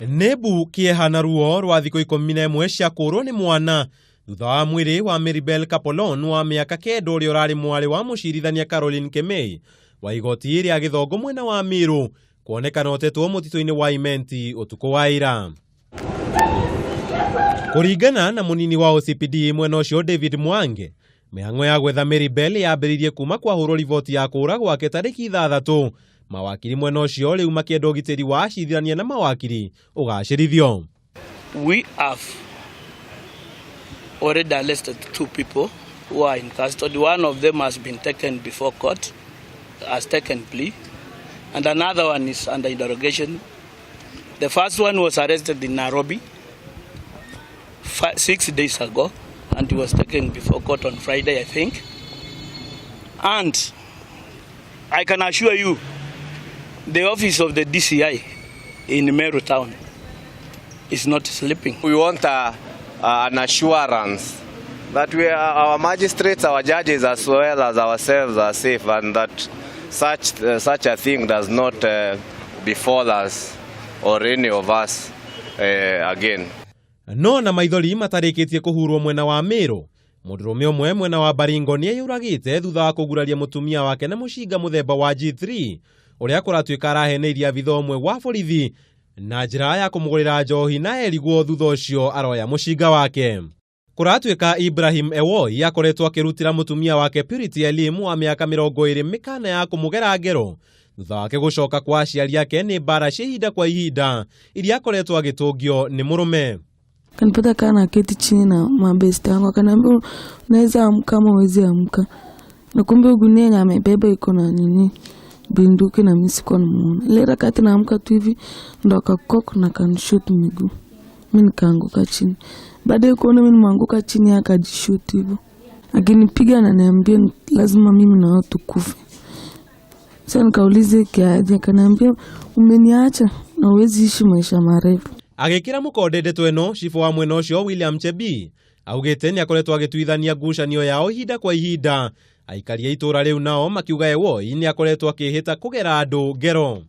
Nĩ kĩeha na ruo rwa thikũ 11 cia kũũrwo nĩ mwana thutha wa mwĩrĩ wa Maribel Kapolon wa mĩaka 9 ũrĩa ũrarĩ mwarĩ wa mũcirithania Caroline Kemei wa igoti rĩa Gĩthongo mwena wa Meru kuonekana ũtetwo mũtitũ-inĩ wa Imenti ũtukũ wa ira. Kũringana na mũnini wa OCPD mwena ũcio David Mwangi, mĩhang'o ya gwetha Maribel yambĩrĩirie kuma kwahũrwo riboti ya kũũra gwake tarĩki 6. Mawakiri mwena ũcio rĩu makĩenda ũgitĩri wa acirithania na mawakiri ũgacĩrithio. We have already arrested 2 people who are in custody. One of them has been taken before court, has taken plea, and another one is under interrogation. The first one was arrested in Nairobi 6 days ago, and he was taken before court on Friday, I think. And I can assure you, the office of the DCI in Meru town is not sleeping. We want an assurance that our magistrates, our judges, as well as ourselves are safe, and that such a thing does not befall us or any of us again. No na maithori matarĩkĩtie kũhurwo mwena wa Meru, mũndũrũme ũmwe mwena wa Baringo nĩeyũragĩte thutha wa kũguraria mũtumia wake na mũcinga mũthemba wa G3 ũrĩa kũratuĩka araheneirie abitha ũmwe wa borithi na njĩra ya kũmũgũrĩra njohi na erigwo thutha ũcio aroya mũcinga wake. Kũratuĩka Ibrahim Ewoi akoretwo akĩrutĩra mũtumia wake Purity Elim wa mĩaka 20 mĩkana ya kũmũgera ngero thutha wake gũcoka kwa aciari ake nĩ mbara cia ihinda kwa ihinda iria akoretwo agĩtũngio nĩ mũrũme. Kanipata kaa na keti chini na mabeste yangu, akaniambia unaweza amka ama huwezi amka, na kumbe gunia yenye amebeba iko na nini bunduki, na mimi sikuwa namuona. Ile harakati naamka tu hivi ndo akakok na akanishoot miguu, mimi nikaanguka chini. Baada ya kuona mimi nimeanguka chini akajishoot hivyo, akinipiga na niambia lazima mimi na wewe tukufe. Sasa nikaulize kiaje, akaniambia umeniacha na huwezi ishi maisha marefu. Agĩkĩra mũkonde ndeto ĩno, cibũ wa mwena ũcio William Chebii augĩte nĩakoretwo agĩtuithania ngucanio yao ihinda kwa ihinda. Aikari a itũũra rĩu nao makiuga Ewoi nĩakoretwo akĩhĩta kũgera andũ ngero.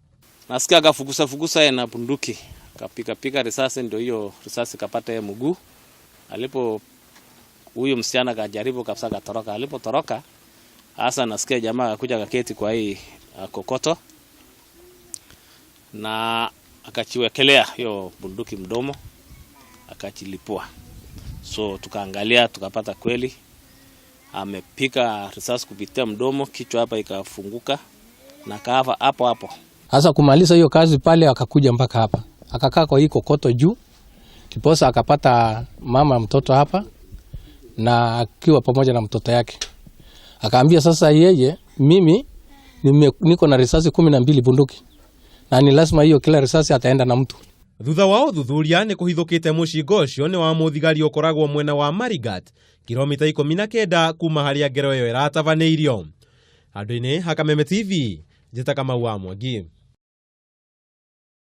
Nasikia akafukusa fukusa yeye na bunduki, akapiga piga risasi, ndio hiyo risasi kapata yeye mguu. Alipo huyo msichana kajaribu kabisa katoroka. Alipotoroka hasa nasikia jamaa akakuja akaketi kwa hii kokoto na akachiwekelea hiyo bunduki mdomo akachilipua. So tukaangalia tukapata kweli amepiga risasi kupitia mdomo, kichwa hapa ikafunguka na kafa hapo hapo. Sasa kumaliza hiyo kazi pale akakuja mpaka hapa. Akakaa kwa hii kokoto juu. Kiposa akapata mama mtoto hapa na akiwa pamoja na mtoto yake. Akaambia sasa yeye, mimi niko na risasi 12 bunduki. Na ni lazima hiyo kila risasi ataenda na mtu. Thutha wa ũthuthuria nĩ kũhithũkĩte mũcinga ũcio nĩ wa mũthigari ũkoragwo mwena wa Marigat, kilomita 19 kuma harĩa ngero ĩyo ĩratabanĩirio. Handũ-inĩ ha Kameme TV, njĩta Kamau wa Mwangi.